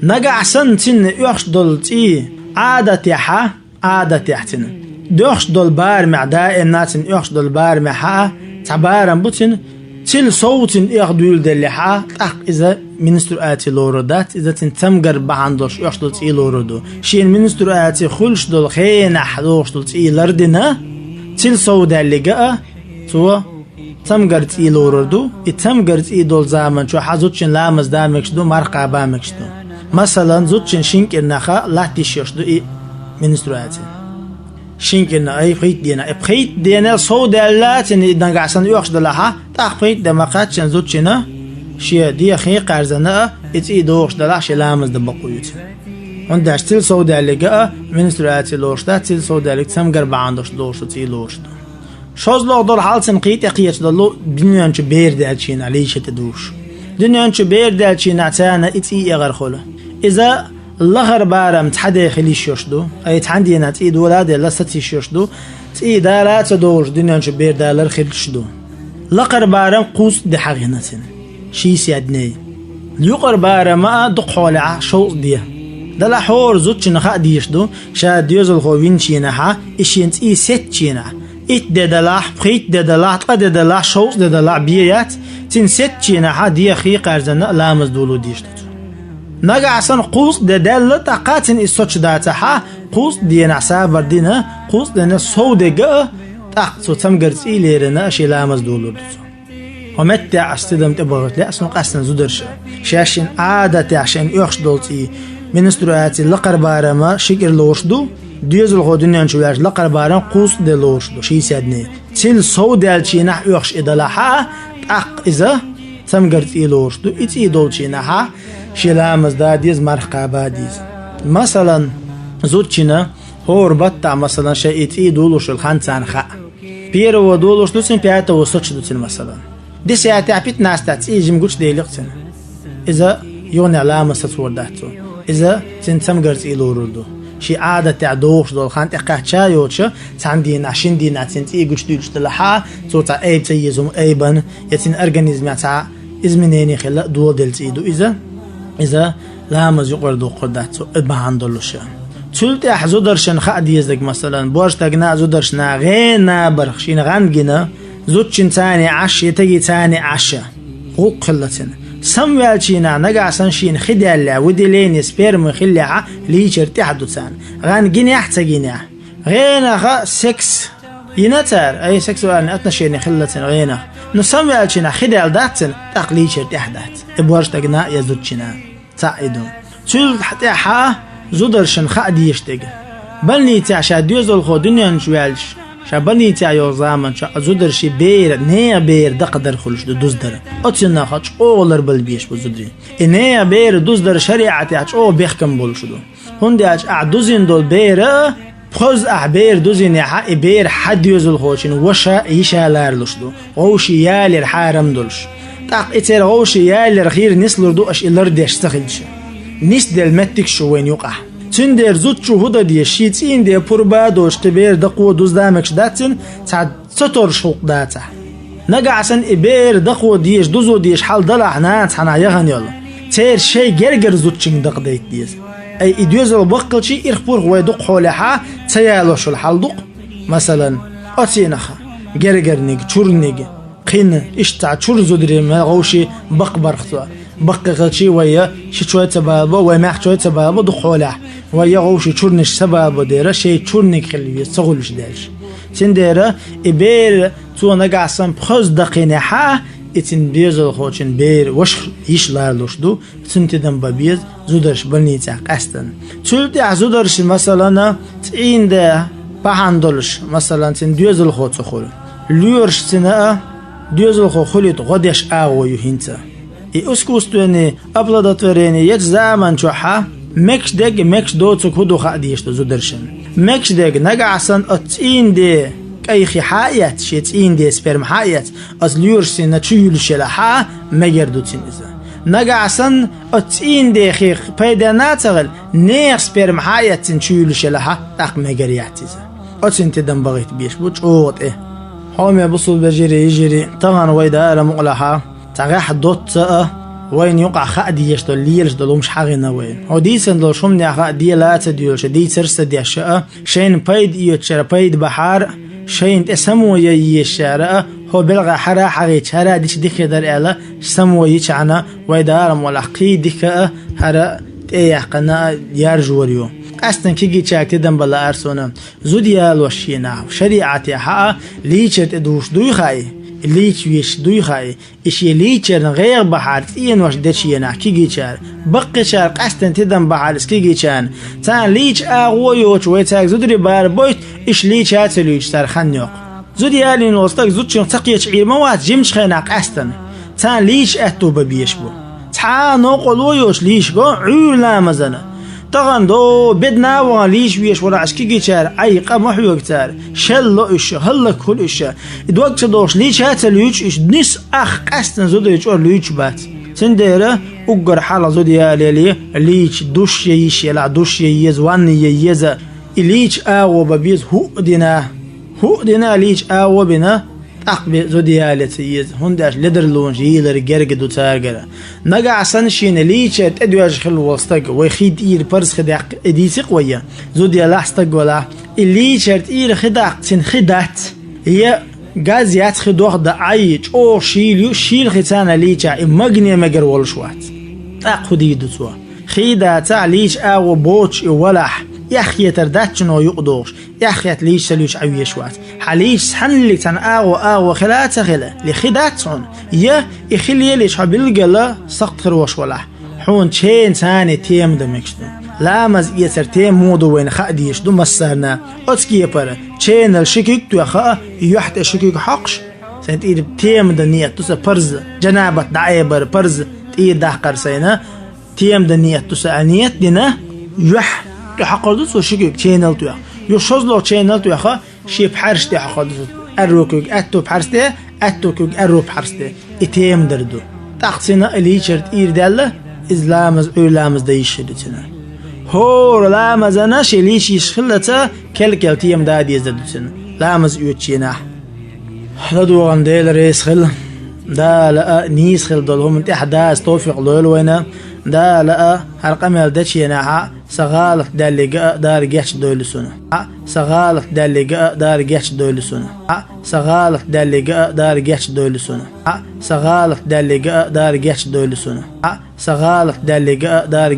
Нагахь санна цуьнан оьхуш долу цӀий Ӏадатехьа, Ӏадатехь цуьнан. Оьхуш долу барамехь, даимна цуьнан оьхуш долу барамехьа, цхьа барам бу цуьнан, цул сов цуьнан оьхуш дуьйладеллехьа, тӀаккха иза менструаци лорур дац, иза цуьнан цамгар бахьана долуш оьхуш долу цӀий лорур ду. Шена менструаци хуьлуш долу хенахь лоруш долу цӀий лардина, цул сов даьллига а, цо цамгар цӀий лорур ду, и цамгар цӀий долу заман чохьа зудчун ламаз да мегаш ду, марха кхаба мегаш ду. Масалан, зудчун шина кӀирнахьа латта йиш йолуш ду и менструаци. Шина кӀирнахьа, ай, пхийтта денахь, и пхийтта денал сов даьлла цуьнан и нагахь санна оьхуш далахьа, тӀаккха пхийтта де ма-кхаччалц зудчунна шен ден хи кхаьрзина а, и цӀий догӀуш далахь, шен ламаз дан бакъо ю цуьнан. ХӀунда аьлча цул сов даьллига а менструаци лоруш дац, цул сов даьллига цамгар бахьана долуш долуш долу цӀий лоруш ду. ШозлагӀа долу хьал цуьнан кхин тӀекхеча долу дуьнен чу бер даьллачийнахь лийчар тӀедужуш. Дуьнен чу бер даьллачийнахь царна и цӀий эгӀар хуьлу. Иза лахара барам цхьа де хила йиш йолуш ду, ай, цхьана денахь цӀий дола а делла, саца йиш йолуш ду, цӀий дала а ца догӀуш дуьнен чу бер далар хилча ду. Лакхара барам кхузткъа де хьахийна цуьнан. Шестьдесят дней. Юкъара барам а дукха хьолехь шовзткъа де. Далахь хӀора зудчунна хаа дезаш ду, ша доьзалхо винчийнахьа, и шен цӀий сецчийнахь, итт де далахь, пхийтта де далахь, ткъа де далахь, шовзткъа де далахь, бен яц, цуьнан сецчийнахьа ден хи кхаьрзина а ламаз доло дезаш ду цо. Нагахь санна кхузткъа де даьлла, тӀаккха цуьнан иза соцуш дацахьа, кхузткъа денахь сабар дина, кхузткъа денал сов дерг а, тӀаккха цо цамгар цӀий лерина а шен ламаз долур ду цо. Хьо меттехь ас тидам тӀебахийта лаьа суна къаьстина зударша. Шаьшшинна Ӏадатехь шайна оьхуш долу цӀий, менструаци лакхара барама ши кӀира лоруш ду, доьзалхо дуьнен чу ваьлча лакхара барам кхузткъа де лоруш ду, шестьдесят дней. Цул сов даьллачийнахь оьхуш и далахьа, тӀаккха иза цамгар цӀий лоруш ду, и цӀий долчийнахьа шен ламаз да деза, марха кхаба деза. Масалан, зудчунна хӀора баттахь, масалан, шайн и цӀий долуш йолу хан царна хаьа. Первого долуш ду цуьнан, пятого соцуш ду цуьнан, масалан. Десятехь, пятнадцатехь цӀий жима гучудели-кх цуьнан. Иза юханехь ламаз сацор дац цо. Иза цуьнан цамгар цӀий лорур ду. Шен Ӏадатехь догӀуш долу хан тӀекхаьчча а йоцуш, цхьана дийнахь, шина дийнахь цуьнан цӀий гучудуьйлуш далахьа, цо цхьа айба ца еза хӀума айбина, я цуьнан организмехь цхьа изменение хилла а доладелла цӀий ду иза. Иза ламаз юкъара доккхур дац цо, и бахьана долуш. Цул тӀаьхьа зударшна хаа дезарг, масалан, борша стагана а, зударшна а гӀен набарх шена гӀан гина, зудчуьнца а Ӏаш, я стагица а Ӏаш, гӀуллакх хилла цуьнан. Самаваьллачийнахь нагахь санна шена хи даьллехь, выделение спермы хиллехьа, лийчар тӀехь ду царна. ГӀан гинехь а, ца гинехь а. ГӀенах а секс йина цара, ай, сексуальные отношения хилла цуьнан гӀенах. Но самаваьллачийнахь хи даьлла дац цуьнан, тӀаккха лийчар тӀехь дац. И борша стагана а, я зудчунна а. Цхьаъ и ду. Цул тӀаьхьа зударшна хаа дезаш дерг. Больницехь ша доьзалхо дуьнен чу ваьлча, Ша больницехь йолу заманчохь а зударший бер, нехан бер дакхадар хуьлуш ду, дуздар. Оцунах чӀогӀа ларбала безаш бу зударий. И нехан бер дуздар шариӀатехь чӀогӀа бехкам болуш ду. ХӀунда аьлча ахь дузина долу бер а, пхозза ахь бер дузинехь а, и бер хьан доьзалхочун ваша, йиша ларалуш ду, вовшийн ялар хьарам долуш. ТӀаккха и церан вовшийн ялар хир нислур ду, аша и лардеш ца хилча. Нисделла меттигаш ю вайна юкъахь. Цундела зудчо хӀун дан деза, шен цӀийнан ден пурба а доцуш, кхин бер дакхо а дузда мегаш дац цуьнан, цхьа ца торжу гӀуллакх дацахь. Нагахь санна и бер дакхо дезаш, дузо дезаш хьал далахь нанас цхьанхьа яхана йолу, церан шайн гергара зудчуьнга дакхадайта деза. Ай, и доьзал баккхалчий, ирх-пурх вай дукха хьолехь а ца ялош йолу хьал ду-кх. Масалан, оцунах гергарниг, чурниг, кхин иштта цхьа чуьра зударий мел вовшийн баккха барх цо. Баккхий хилчий, вай я шичой ца балабо, вай маьхчой ца балабо дукха хьолехь. Вай я вовшийн чурнаш ца балабо дера, шайн чурниг хила веза, ца хуьлуш даьлча. Цундела и бер цо нагахь санна пхозза дакхийнехь а, и цуьнан доьзалхочун бер ваша, йиша ларалуш ду, цуьнан тидам бан беза зударша больницехь къаьстина. Цул тӀаьхьа зударша, масалан, цӀийнан ден бахьана долуш, масалан, цуьнан доьзалхо ца хуьлу. Лоьраш цуьнан а, доьзалхо хуьлийта гӀо деш агӀо ю хӀинца. И искусственное оплодотворение ечу заманчохь а мегаш дерг, мегаш доцург хӀун ду хаа дезаш ду зударшна. Мегаш дерг, нагахь санна оцу цӀийнан ден кӀай хи хьа а эцна, шен цӀийнан ден сперма хьа а эцна, оцу лоьраш цуьнан чу юьллуш елахь а, мегар ду цуьнан иза. Нагахь санна оцу цӀийнан ден хих пайденна а ца хилла, нехан сперма хьа а эцна цуьнан чу юьллуш елахь а, тӀаккха мегар яц иза. Оцунна тидам бахийта безаш бу чӀогӀа тӀе. Хьоме бусулба вежарий, йижарий, тахана вай дара мукъалахь, цхьа гӀеххьа доцца а, вайна юкъахь хаа дезаш долу, лелаш долу хӀумаш хьахийна вай. Хьо дийцина долуш хӀуманехь а дела а ца доьлуш, дийцарш а ца деш а, шайна пайда оьцучара пайда бахьара а, шайна тӀе само ян езачара а, хьо белхахь хӀара а хьахийча, хӀара а дича дика хир дара аьлла, само йичхьана, вай дара мукъалахь кхин дика а, хӀара а тӀеяьккхина а яржор ю. Къаьсттина кегийчаьрга тидам бан лаьара суна. Зуда ялош шена, шариӀатехь а лийчар тӀе дузуш дуй хаьий, лийча везаш дуй хаьий, и шен лийчарна гӀайгӀа бахьара цӀенош дечу хенахь кегийчара, баккхийчара къаьсттина тидам бахьара иза кегийчарна, царна лийча агӀо а йоцуш, вай цаьрга зударий бара бойту, иштта лийча а ца луьйчу цара хан йоккху. Зуда ялийна волу стаг зудчуьнга ца кхеташ Ӏийр ма вац жимачу хенахь къаьсттина. Царна лийча аьтту бан безаш бу. Цхьа а новкъарло а йоцуш лийча го Ӏуьйра ламазана. Тахана до бедна а вахана лийча везаш вара аша кегийчара, Ӏай къа ма хьоьгу цара, шелло уьш, хӀаллакьхуьлу уьш. И дог ца дохуш лийча а ца луьйчу уьш, нис ах къаьсттина зударий чӀор луьйчуш бац. Цундела уггар хьалха зуда ялале, лийча душ я йиш елахь, душ я еза, ванна я еза. И лийча агӀо бан беза хӀуъа дина. ХӀуъа дина, лийча агӀо бина, тӀаккха бе-, зуда яле ца еза, хӀунда аьлча ледарлонаш йийлар герга ду царгара. Нагахь санна шена лийчар тӀедоьжна хилла волу стаг, вай хи тӀера парз хи даккха, и дийци-кх вай, зуда ялахь стаг валахь, и лийчар тӀера хи даккха цуьнан хи дац, я газ яц хи дохда, Ӏай, чӀогӀа шийла ю, шийла хи царна лийчахь, и магане мегар волуш вац. ТӀаккха хӀун дийр ду цо? Хи дацахь, лийча агӀо боцуш и валахь, эхь хетар дац цунах юкъадогӀуш, эхь хетта лийча ца луьйчу Ӏан везаш вац. Хьан лийча цхьаннилиг цхьана агӀо агӀо хила а ца хила, ли хи дац хьуна? Я и хи лелийча хьо билггала сакхт хир волуш валахь, хьуна ченал цхьана тема дан мегаш ду. Ламаз эцар тема муха ду вайна хаа дезаш ду массарна. Оцу кепара, ченал ши куьг тоьхна а, юьхь тӀе ши куьг хьокхуш, сайн тӀера тема дан ниет ду сан парз, джанабат дӀаайбар парз, тӀера даккхар сайна, тема дан ниет ду сан аьлла ниет дина, юьхь тӀе хьокхур ду цо ши куьг ченал тоьхна. Юха шозлагӀа ченал тоьхна, шен пхьаьрса тӀе хьокхур ду цо аьрру куьг аьтту пхьаьрса тӀе, аьтту куьг аьрру пхьаьрса тӀе. И тема дар ду. ТӀаккха цуьнан а лийчар тӀера даьлла, иза ламаз, Ӏуьйра ламаз дан йиш хир ду цуьнан. ХӀора ламазана шен лийча йиш хиллалца, кел-кел тема дан дезар ду цуьнан, ламаз оьцучу хенахь. ЛадогӀарна Дела реза хила. Дала а нийса хила долу хӀуманна тӀехь даза товфикъ лойла вайна. Дала а хӀара къамел дечу хенахь а сан гӀалат даьллиг а Дала гечдойла суна. А сан гӀалат даьллиг а Дала гечдойла суна. А сан гӀалат даьллиг а Дала гечдойла суна. А сан гӀалат даьллиг а Дала гечдойла суна. А сан гӀалат даьллиг а Дала